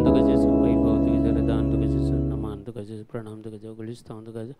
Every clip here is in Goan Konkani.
तुका जेजू, वैभव तुका रदान तुका जेजू, नमान तुका जेजू, प्रणाम तुका जेजू, गुलिस्तान तुका जेजू,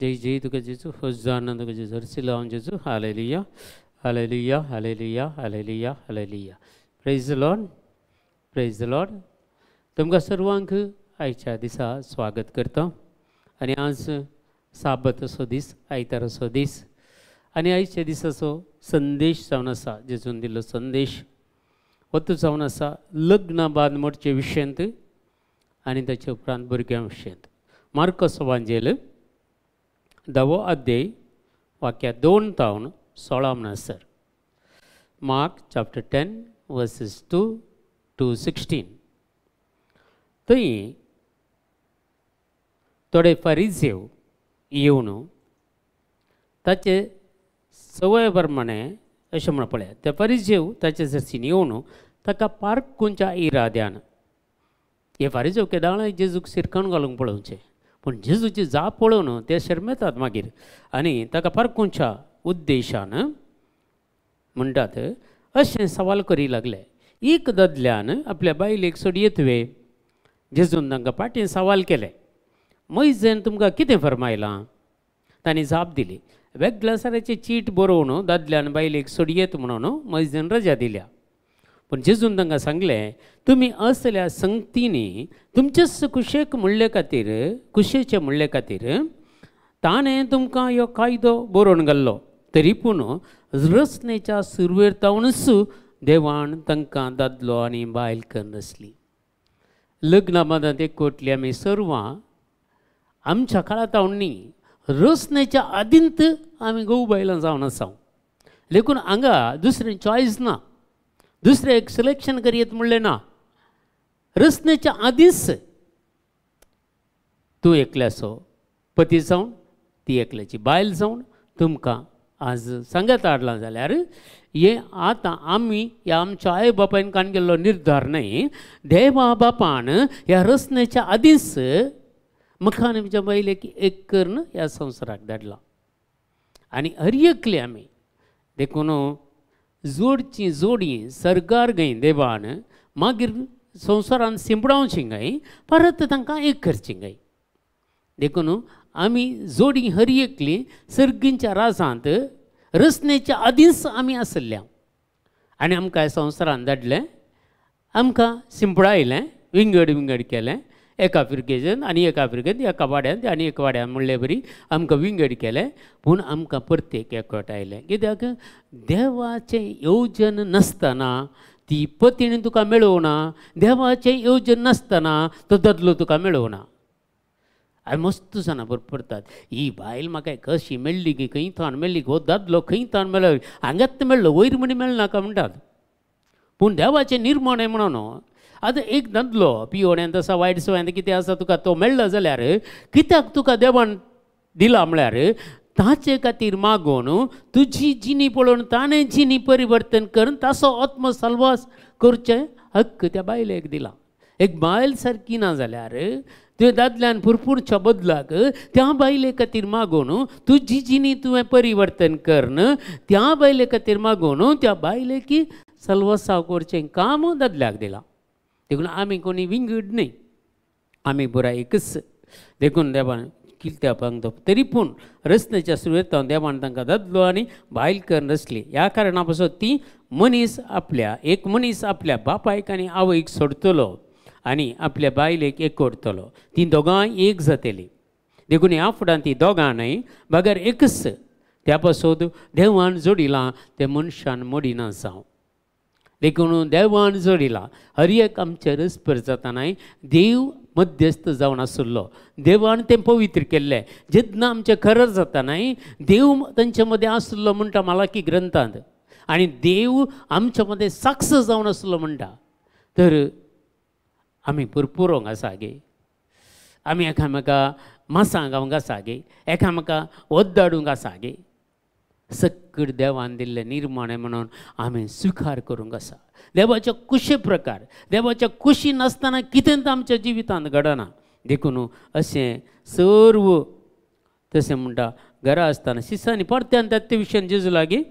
जय जय तुका जेजू, होजाना तुका जेजू, हरसिलावन जेजू. Hallelujah, hallelujah, hallelujah, hallelujah, hallelujah. Praise the Lord, praise the Lord. तुमकां सर्वांक आयच्या दिसा स्वागत करता. आनी आज साबताचो दीस, आयताराचो दीस, आनी आयच्या दिसाचो संदेश जावन आसा, जेजून दिल्लो संदेश हो तो जावन आसा लग्न बांद मोडचे विशयांत आनी ताचे उपरांत भुरग्यां विशयांत. मार्कस वांजेल 10वो अध्याय वाक्या 2 तावन 16 म्हणसर. Mark chapter 10 versus 2 to 16. थंय थोडे फारिजेव येवन ताचे सवय प्रमाणे अशें म्हण पळयात, ते फारिजेव ताचे सरसीन येवन ताका पारखुंच्या इराद्यान, हे फारिजेव केदाळाय जेजूक सिरकाण घालूंक पळोवचें, पूण जेजूची जाप पळोवन ते शर्मेतात मागीर, आनी ताका पारखुंच्या उद्देशान म्हणटात अशें सवाल करी लागले. एक दादल्यान आपल्या बायलेक सोडयेत वे? जेजून तांकां फाटीं सवाल केलें, मोयजेन तुमकां कितें फरमायलां? तांणी जाप दिली, वेगळ्या साराची चीट बरोवन दादल्यान बायलेक सोडयेत म्हणून मोयजेन रजा दिल्या. पूण जेजून तांकां सांगलें, तुमी असल्या संगतींनी तुमचेच कुशेक म्हणले खातीर, कुशेचे म्हणले खातीर ताणें तुमकां ह्यो कायदो बरोवन घाल्लो, तरी पूण रचनेच्या सुरवेर तावनूच देवान तांकां दादलो आनी बायल करून रचली. लग्ना बांदांत एकवटली आमी सर्वां आमच्या काळांत न्ही, रचनेच्या आदींत आमी घोव बायलां जावन आसा. देखून हांगा दुसरें चॉयस ना, दुसरें एक सिलेक्शन करयेत म्हणलें ना. रचनेच्या आदींच तूं एकल्याचो पती जावन, ती एकल्याची बायल जावन तुमकां आज सांगत हाडलां जाल्यार हें आतां आमी ह्या आमच्या आई बापायन काण केल्लो निर्धार न्हय, देवा बापान ह्या रचनेच्या आदींच म्हाका आनी म्हज्या बायलेक एक करून ह्या संवसाराक धाडला आनी हर एकली आमी. देखून जोडची जोडी सरकार गय देवान मागीर संवसारान शिंपडावची गाय, परत तांकां एक करची गाय. देखून आमी जोडी हर एकली सर्गींच्या राजांत रचनेच्या आदींच आमी आसल्या आनी आमकां संवसारान धाडलें, आमकां शिंपडायलें, विंगड विंगड केलें, एका फिरगेजन आनी एका फिरगेन, एका वाड्यान आनी एका वाड्यान म्हणले बरी आमकां विंगड केलें, पूण आमकां प्रत्येक एकवट आयलें. कित्याक देवाचें येवजन नासतना ती पतीण तुका मेळोवना, देवाचें येवजन नासतना तो दादलो तुका मेळोवना. आनी मस्त जाणां पडटात, ही बायल म्हाका कशी मेळ्ळी की खंय थावन मेळ्ळी, हो दादलो खंय थावन मेळ्ळो, हांगाच मेळ्ळो, वयर म्हणी मेळनाका म्हणटात. पूण देवाचें निर्माण म्हणून आतां एक दादलो पियोण्यांत आसा, वायट सवयांत कितें आसा, तुका तो मेळ्ळो जाल्यार कित्याक तुका देवान दिला म्हळ्यार ताचे खातीर मागून तुजी जिणी पळोवन ताणें जिणी परिवर्तन करून ताचो आत्मसल्वास करचें हक्क त्या बायलेक दिला. एक बायल सारकी ना जाल्यार तुवें दादल्यान पुरपुरच्या बदलाक त्या बायले खातीर मागून तुजी जिणी तुवें परिवर्तन करून त्या बायले खातीर मागून त्या बायलेकी सल्वासाव करचें काम दादल्याक दिलां. देखून आमी कोणी विंगड न्हय, आमी पुराय एकच. देखून देवान कित्या पांगतो तरी पूण रचनेच्या सुरवेत देवान तांकां दादलो आनी बायल करून रचली. ह्या कारणा पासून ती मनीस आपल्या एक मनीस आपल्या बापायक आनी आवयक सोडटलो आनी आपल्या बायलेक एकवटतलो, ती दोगांय एक जातली. देखून ह्या फुडान ती दोगां न्हय बगर एकच. त्या पासून देवान जोडिलां तें मनशान मोडिना जावं. देखून देवान जोडिलां हर एक आमचे रसपर जातानाय देव मध्यस्थ जावन आशिल्लो, देवान तें पवित्र केल्लें. जेन्ना आमचें खरर जातानाय देव तांचे मदें आशिल्लो म्हणटा मालाकी ग्रंथांत, आनी देव आमच्या मदें साक्ष जावन आशिल्लो म्हणटा. तर आमी पुरपुरोंक आसा गे, आमी एकामेका मासां गावंक आसा गे, एकामेका ओद्दाडूंक आसा गे. सक्कड देवान दिल्लें निर्माण म्हणून आमी स्विकार करूंक आसा. देवाच्या कुशे प्रकार, देवाच्या कुशी नासतना कितेंच आमच्या जिवितांत घडना. देखून अशें सर्व तशें म्हणटा घरा आसतना शिसांनी परत्यान त्या विशयान जेजू लागीं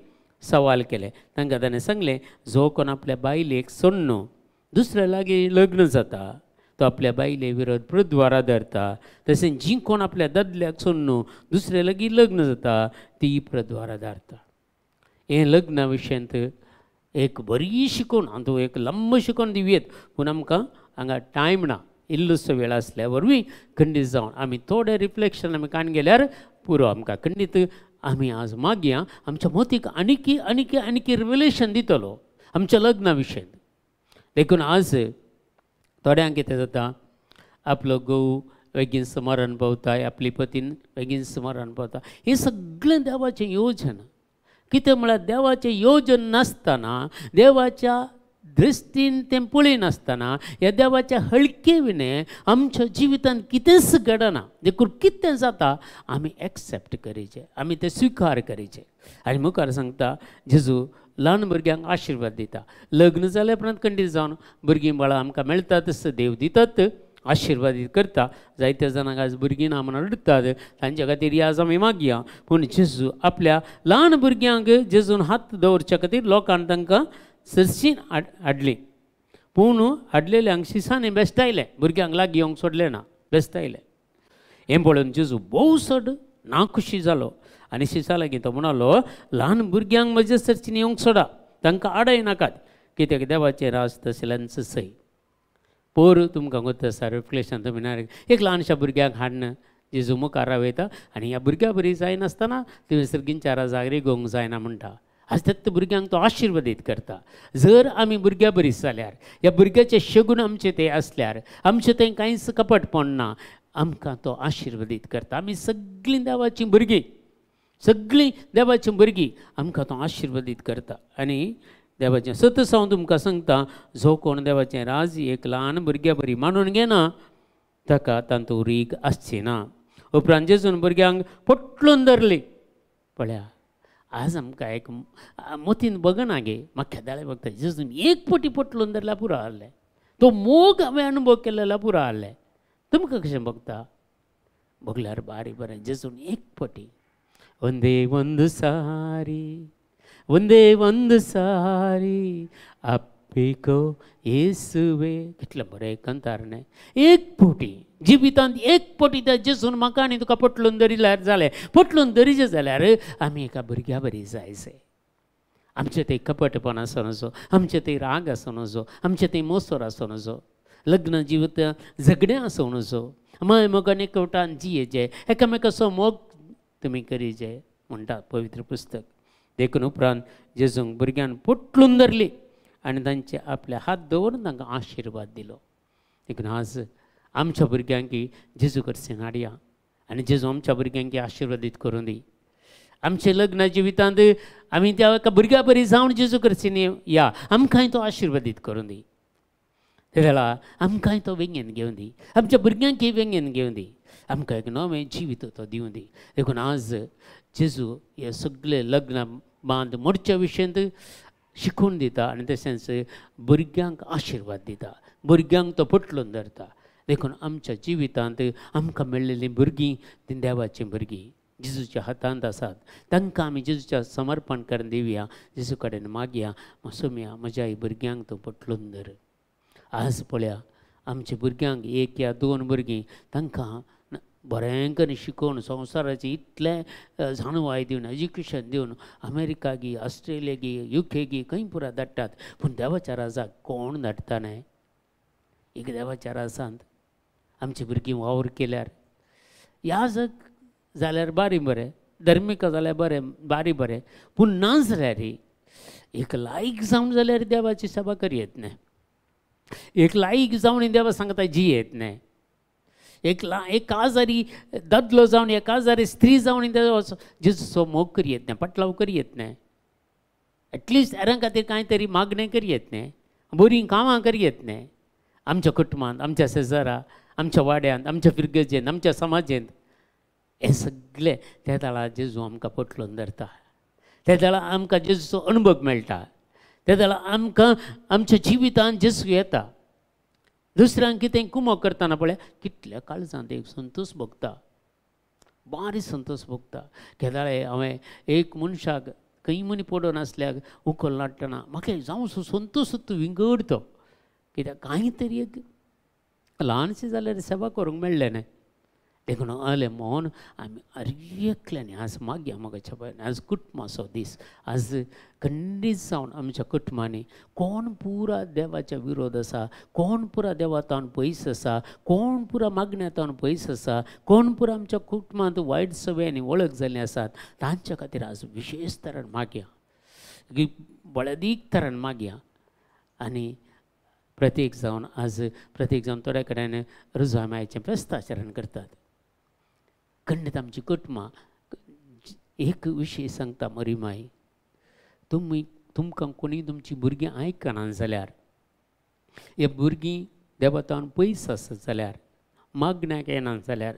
सवाल केलें. तांकां ताणें सांगलें, जो कोण आपल्या बायलेक सोडून दुसऱ्या लागीं लग्न जाता तो तो आपल्या बायले विरोध प्रद्वारा धरता. तशें जी कोण आपल्या दादल्याक सोडून दुसरे लागीं लग्न जाता ती प्रद्वारा धरता. हें लग्ना विशयांत एक बरी शिकोवन हांव एक लंब शिकोवन दिवयेत, पूण आमकां हांगा टायम ना, इल्लोसो वेळ आसल्या वरवीं खंडीत जावन आमी थोडे रिफ्लेक्शन आमी काडून गेल्यार पुरो आमकां. खंडीत आमी आज मागया आमच्या मोतीक आनीकी आनीकी आनीकी रिवलेशन दितलो आमच्या लग्ना विशयांत. देखून आज थोड्यांक कितें जाता, आपलो घोव बेगीन मरण पावता, आपली पतीन बेगीन मरण पावता. हें सगळें देवाचें योजन. कितें म्हळ्यार देवाचें योजन नासतना, देवाच्या दृश्टीन तें पळयनासतना, ह्या देवाच्या हळके विणें आमच्या जिवितांत कितेंच घडना. देखून कितें जाता आमी एक्सेप्ट करीचें, आमी तें स्विकार करीचें. आनी मुखार सांगता जेजू ल्हान भुरग्यांक आशिर्वाद दिता. लग्न जाल्या उपरांत खंडीत जावन भुरगीं बाळां आमकां मेळटा तसो देव दितात, आशिर्वादीत करता. जायत्या जाणांक आज भुरगीं ना म्हणून रडटात, तांच्या खातीर आज आमी मागया. पूण जेजू आपल्या ल्हान भुरग्यांक जेजून हात दवरच्या खातीर लोकांक तांकां सरशीन हाडली, पूण हाडलेल्यांक शिसांनी बेस्टायलें, भुरग्यांक लागीं येवंक सोडलें ना, बेस्टायलें. हें पळोवन जेजू भोव चड नाखुशी जालो आनी शिसा लागीं तो म्हणालो, ल्हान भुरग्यांक म्हजे सरशीन येवंक सोडा, तांकां आडय नाकात, कित्याक देवाचें राज तसल्यांच सय. पोर तुमकां गोत आसा रिफ्लेक्शन तुमी ना एक ल्हानशा भुरग्यांक हाडन जेजू मुखार रावयता आनी ह्या भुरग्या बरी जायनासतना तुवें सर्गींच्या राजाक रिगोवंक जायना म्हणटा. आज दत्त भुरग्यांक तो आशिर्वादीत करता. जर आमी भुरग्या बरी जाल्यार, ह्या भुरग्याचे शगून आमचे ते आसल्यार, आमचे थंय कांयच कपटपण ना, आमकां तो आशिर्वादीत करता. आमी सगळीं देवाचीं भुरगीं, सगळीं देवाचीं भुरगीं, आमकां तो आशिर्वादीत करता. आनी देवाचें सतस हांव तुमकां सांगता, जो कोण देवाचें राज एक ल्हान भुरग्या बरी मानून घेना ताका तातूंत रीग आसची ना. उपरांत जेजून भुरग्यांक पोटलून धरली. पळया आज आमकां एक मोतीन बगना गे, म्हाका केदाळे बगता जेजून एक पटी पोटलून धरल्यार पुरो आहलें, तो मोग हांवें अनुभव केलेलो पुरो आहलें. तुमकां कशें बगता? बगल्यार बारी बरें जेजून एक पटी ಒಂದೇ ಒಂದು ಸಾರಿ, ಒಂದೇ ಒಂದು ಸಾರಿ ಅಪ್ಪಿಕೋ येसुवे. कितलें बरें कंतार न्हय. एक पटी जिवितांत एक पटी त्या जेजून म्हाका आनी तुका पोटलून धरिल्यार जालें. पोटलून धरिचें जाल्यार आमी एका भुरग्या बरी जाय जाय. आमचें थंय कपटपण आसूं नजो, आमचें थंय राग आसूं नजो, आमचें थंय मोसोर आसूं नजो, लग्न जिवीत झगडें आसूं नजो, माय मोगान एकवटान जियेचें, एकामेकाचो मोग तुमी करीचे म्हणटा पवित्र पुस्तक. देखून उपरांत जेजूंक भुरग्यान पोटलून धरली आनी तांचे आपले हात दवरून तांकां आशिर्वाद दिलो. देखून आज आमच्या भुरग्यांक जेजू कडच्यान हाडया आनी जेजू आमच्या भुरग्यांक आशिर्वादीत करूं दी. आमच्या लग्न जिवितांत आमी त्या एका भुरग्या बरी जावन जेजू कडच्यान या, आमकांय तो आशिर्वादीत करूं दी. ते वेळार आमकांय तो वेंगेन घेवन दी, आमच्या भुरग्यांकय वेंगेन घेवन दी, आमकां एक नवें जिवीत तो दिवं दी. देखून आज जेजू हे सगळे लग्न बांद मोडच्या विशयांत शिकोवन दिता आनी तशेंच भुरग्यांक आशिर्वाद दिता, भुरग्यांक तो पोटलून धरता. देखून आमच्या जिवितांत आमकां मेळिल्लीं भुरगीं तीं देवाचीं भुरगीं जेजूच्या हातांत आसात. तांकां आमी जेजूच्या समर्पण करून दिवया, जेजू कडेन मागया, सोम्या म्हज्या भुरग्यांक तो पोटलून धर. आज पळया आमच्या भुरग्यांक एक या दोन भुरगीं तांकां बरें करून शिकोवन संवसाराचें इतलें जाणवाय दिवन, एज्युकेशन दिवन अमेरिका गी, ऑस्ट्रेलिया गी, युके गी खंय पुरा धाडटात, पूण देवाच्या राजाक कोण धाडटा न्हय. एक देवाच्या राजांत आमची भुरगीं वावर केल्यार याजक जाल्यार बारी बरें, धर्मीक जाल्यार बरें बारी बरें, पूण ना जाल्यार एक लायक जावन जाल्यार देवाची सेवा करी येत न्हय. एक लायक जावन देवा सांगता जी येत न्हय. एक एक काजारी दादलो जावन, एक काजारी स्त्री जावन जेजूचो मोग करी येत न्हय, पटलाव करी येत न्हय, एटलिस्ट हेरां खातीर कांय तरी मागणें करी येत न्हय, बरीं कामां करी येत न्हय. आमच्या कुटुंबांत, आमच्या शेजारा, आमच्या वाड्यांत, आमच्या फिरगजेंत, आमच्या समाजेंत हें सगळें त्या वेळार जेजू आमकां पोटलून धरता. त्या वेळार आमकां जेजूचो अणभव मेळटा. त्या वेळार आमकां आमच्या जिवितांत जेजू येता. दुसऱ्यांक कितें कुमो करतना पळय कितल्या काळजांत एक संतोश भोगता, बारी संतोश भोगता. केदाळे हांवें एक मनशाक खंय मनी पडून आसल्यार उखल नाडटना म्हाका जावं संतोश विंगड तो, कित्याक कांय तरी एक ल्हानशी जाल्यार सेवा करूंक मेळ्ळें न्हय. देखून अलें म्हूण आमी हर एकल्यानी आज मागया मोगाच्या भयण. आज कुटुंबाचो दीस, आज खंडीत जावन आमच्या कुटुंबांनी कोण पुरा देवाच्या विरोध आसा, कोण पुरा देवातावन पयस आसा, कोण पुरा मागण्यातावन पयस आसा, कोण पुरा आमच्या कुटुंबांत वायट सवयांनी वळख जाल्ली आसात, तांच्या खातीर आज विशेश तरान मागया, बळदीक तरान मागया. आनी प्रत्येक जावन आज प्रत्येक जावन थोड्या कडेन रुजामायचें फेस्ताचरण करतात. खंडीत आमची कुटुंबां एक विशय सांगता मरी माय, तुमी तुमकां कोणी तुमची भुरगीं आयकना जाल्यार, हे भुरगीं देवतान पयस आसत जाल्यार, मागण्याक येना जाल्यार,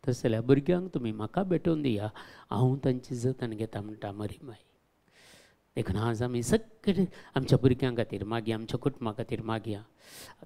तशें जाल्यार भुरग्यांक तुमी म्हाका भेटोवन दिया, हांव तांची जतन घेता म्हणटा मरी माय. देखून आज आमी सगळे आमच्या भुरग्यां खातीर मागया, आमच्या कुटुंबा खातीर मागया,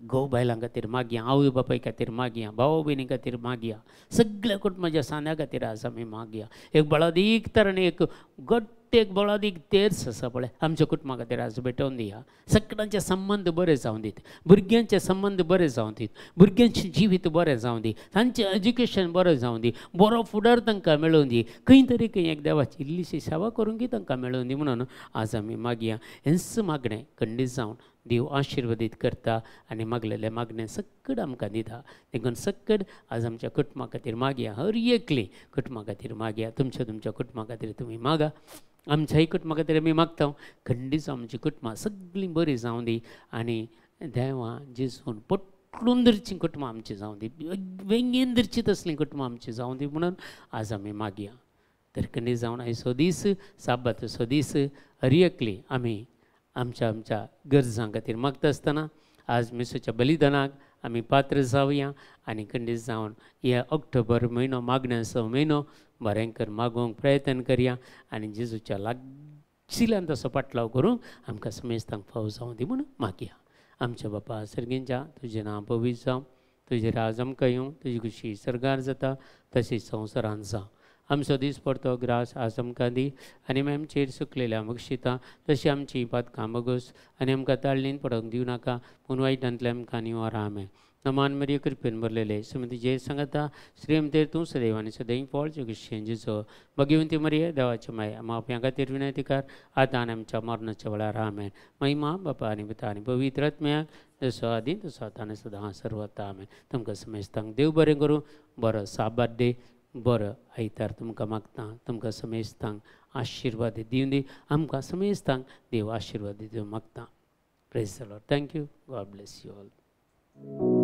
घोव बायलां खातीर मागया, आवय बापाय खातीर मागया, भाव भयणी खातीर मागया, सगळ्या कुटुंबाच्या सांद्या खातीर आज आमी मागया. एक बळादीक तरान एक घट्ट एक बळादीक तेर्स आसा पळय आमच्या कुटुंबा खातीर आज भेटोवन दिया. सगळ्यांचे संबंद बरे जावं दीत, भुरग्यांचे संबंद बरे जावं दीत, भुरग्यांचें जिवीत बरें जावं दी, तांचें एज्युकेशन बरें जावं दी, बरो फुडार तांकां मेळोवन दी, खंय तरी खंय एक देवाची इल्लीशी सेवा करूंक तांकां मेळोवन दी म्हणून आज आमी मागया. हेंच मागणें खंडीत जावन देव आशिर्वादीत करता आनी मागलेलें मागणें सगळें आमकां दिता. देखून सगळें आज आमच्या कुटुंबा खातीर मागया, हर एकली कुटुंबा खातीर मागया, तुमच्या तुमच्या कुटुंबा खातीर तुमी मागा, आमच्याय कुटुंबा खातीर आमी मागता. खंडीत आमची कुटुंबां सगळीं बरीं जावं दी आनी देवा जेजून पटलून धरचीं कुटुंबां आमचीं जावं दी, वेंगेन धरचीं तसलीं कुटुंबां आमचीं जावं दी म्हणून आज आमी मागया. तर खंडीत जावन आयचो दीस साबाताचो दीस हर एकली आमी आमच्या आमच्या गरजां खातीर मागता आसतना आज मिसाच्या बलिदानाक आमी पात्र जावया आनी खंडीत जावन हे ऑक्टोबर म्हयनो मागण्याचो म्हयनो बरें कर मागोवंक प्रयत्न करया आनी जेजूच्या लागशिल्ल्यान तसो पाटलाव करूंक आमकां समेस्तांक फावो जावं दी म्हूण मागया. आमच्या बापा सर्गींच्या तुजें नांव पवित्र जावं, तुजें राज आमकां येवं, तुजी खुशी सर्गार जाता तशीच संवसारांत जावं. आमचो दीस पडतो ग्रास आज आमकां दी आनी मागीर आमचेर सुकलेल्या बक्षिता तशी आमची पातकां बगोस आनी आमकां ताळणीन पडोवंक दिवं नाका पूण वायटांतले आमकां निवार. आमेन. नमान मरिये कृपेन भरलेले सुमती जय सांगता श्रीमतेर तूं सदैव आनी सदैव फळ जुगशें जिचो भगिवंती मरिये देवाचे माय माप्यां खातीर विनंती कर आतां आनी आमच्या मरणाच्या वेळार. आमेन. महिमा बापा आनी पुता आनी पवित्र आत्म्याक जसो आदी तसो आतां आनी सदां सर्वता. आमेन. तुमकां समेस्तांक देव बरें करूं, बरो साबात डे, बरो आयतार तुमकां मागता. तुमकां समेस्तांक आशिर्वाद दिवं दी, आमकां समेस्तांक देव आशिर्वाद दिवं मागता. Praise the Lord. Thank you. God bless you all.